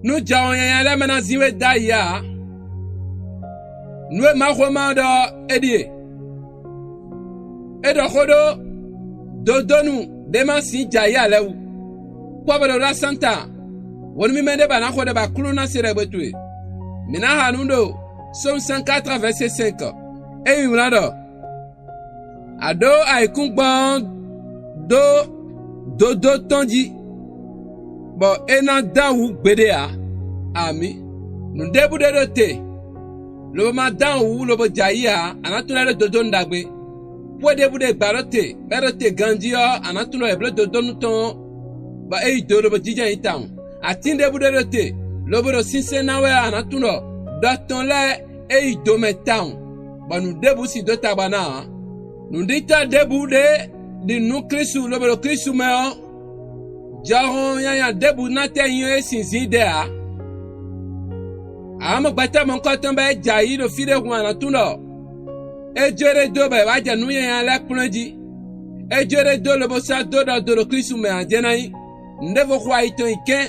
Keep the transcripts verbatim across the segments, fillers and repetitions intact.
Nú jɔhɔn nyanya lɛ́ɛ ma ná zín we dó ayǐ ǎ. Nǔ e Mawuxówéma ɔ́ ɖɔ ɔ́, é ɖíe: é ɖɔ xó ɖó dodónu ɖé ma sǐn jɛ ayǐ ǎ lɛ́ɛ wú. Kpɔ́ bɔ ɖo ɖó asán tawun, hwenu mímɛ́ ɖé ba ná xo ɖɛ bɔ Aklúnɔ ná se ɖɛgbɛ towe. Mǐ ná xa nǔ ɖo Sómu cent quatre vɛ̌si cinq. É nyí wlán ɖɔ: A ɖǒ ayǐkúngban ɔ́ dó dodó tɔn jí, bɔ é ná dán wǔ gbeɖé ǎ. Amǐ. Nǔɖébú ɖé ɖo te, lobo ma dán wǔ lobo jɛ ayǐ ǎ, a nǎ tunwun ɖɔ é ɖó dodónu ɖagbe. Xwé ɖěbǔ ɖé gbǎ ɖó te, bɔ é ɖo te ganjí ɔ́, a nǎ tunwun ɖɔ è blǒ dodónu tɔn ɔ́, bɔ é yi do lobo jínjɔ́n ayǐ tawun. Atín ɖěbǔ ɖé ɖo te, lobo ɖo sínsɛ́n ná wɛ ɔ́, a nǎ tunwun ɖɔ ɖɔ tɔn lɛ́ɛ é yi do mɛ tawun, bɔ nǔ ɖěbǔ sin dó tagba ná ǎ. Nǔɖitɔ́ ɖěbǔ ɖě ɖi nǔ nú Klísu lobo ɖo Klísu mɛ ɔ́, jɔhɔn nyanya ɖěbǔ ná tɛ́ nyí é sin zǐn ɖɛ ǎ. Ǎ mɔ gbɛtɔ́ mɔ̌hunkɔtɔn bɔ é jɛ ayǐ ɖo fí ɖé hun a nǎ tunwun ɖɔ é jó ɖé dó bɔ è wǎ jɛ nǔ nyanya lɛ́ɛ kplɔ́n ɛ jí. É jó ɖé dó lobo sɔ́ dó ɖɔ do ɖo Klísu mɛ ǎ jɛ́n ná nyí. Nǔɖévo xo ayi tɔn nyi kɛ́n.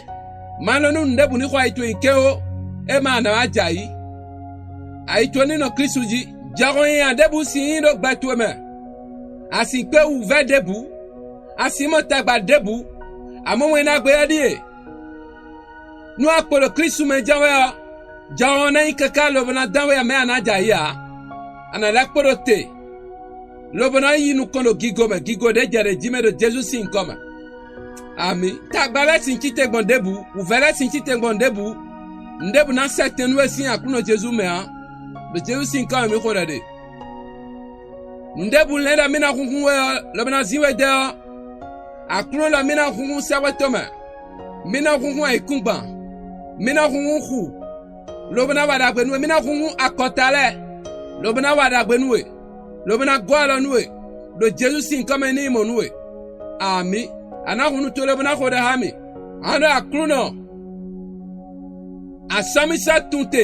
Ma nɔ nú nǔɖébǔ ní xo ayi towe nyi kɛ́n ó, é ma ná wá jɛ ayǐ. Ayi towe ní nɔ Klísu jí. Jɔhɔn nyanya ɖěbǔ sin nyí ɖó gbɛ towe mɛ. A sin kpé wǔvɛ́ ɖěbǔ; a sin mɔ tagba ɖěbǔ; amɔ̌ wɛn ɖagbe ɔ́ ɖíe: nú a kpo ɖo Klísu mɛ jɛ́n wɛ ɔ́, jɔhɔn ɔ́ ná nyí káká lobo ná dán we ǎ mɛ a nǎ jɛ ayǐ ǎ. A nǎ lɛ́ kpo ɖo te, lobo ná yi nukɔn ɖo gigo mɛ; gigo ɖě jɛ ɖě jí mɛ ɖo Jezu sín nyǐkɔ mɛ. Amǐ. Tagba lɛ́ɛ sin cíte gbɔn ɖěbǔ; wǔvɛ́ lɛ́ɛ sin cíte gbɔn ɖěbǔ; nǔɖěbǔ ná sɛ tɛn nú we sín Aklúnɔ Jezu mɛ ǎ. Ɖo Jezu sín nyǐkɔ mɛ mǐ xo ɖɛ ɖe. Nǔɖěbǔ lɛ́ɛ ɖɔ mì ná húnhún we ɔ́, lobo ná zín we dó ɔ́, Aklúnɔ ɖɔ mì ná húnhún sɛ́xwé tɔn mɛ; mì ná húnhún ayǐkúngban; mì ná húnhún xu, lobo ná wa ɖagbe nú we; mì ná húnhún akɔta lɛ́ɛ, lobo ná wa ɖagbe nú we, lobo ná gɔ́ alɔ nú we, ɖo Jezu sín nyǐkɔ mɛ ní nyí mɔ̌ nú we. Amǐ. A nǎ hun nú to lɛ́ɛ bó ná xo ɖɛ xá mì. A nɔ ɖɔ Aklúnɔ, a sɔ́ mì sɔ́ tun te,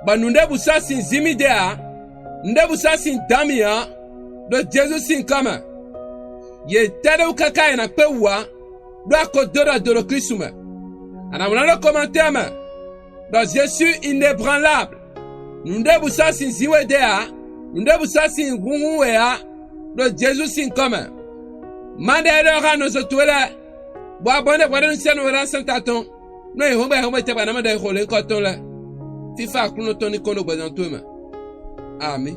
bɔ nǔɖébǔ sɔ́ sin zín mì ɖe ǎ; nǔɖébǔ sɔ́ sin dǎn mì ǎ, ɖo Jezu sín nyǐkɔ mɛ. Yě tɛ́ ɖé wú káká è nǎ kpé wú ǎ, ɖó a ko dó ɖɔ do ɖo Klísu mɛ. A nǎ wlán ɖó komantɛ́ɛ mɛ ɖɔ: Je suis inébranlable. Nǔɖébǔ sɔ́ sin zín we ɖe ǎ; nǔɖébǔ sɔ́ sin húnhún we ǎ, ɖo Jezu sín nyǐkɔ mɛ. Má ɖɔ éɖée ɔ́ xá nɔzo towe lɛ́ɛ, bɔ a bɔ́ ɖe hwɛɖónúsɛ́nú we ná sɛ́n ta tɔn, nú è hɔn bɔ è hɔn bɔ è tɛ bɔ a nǎ mɔ ɖɔ è xo lě nyǐkɔ tɔn lɛ́ɛ. Fífá Aklúnɔ tɔn ní kɔn ɖo gbɛzán towe mɛ. Amǐ.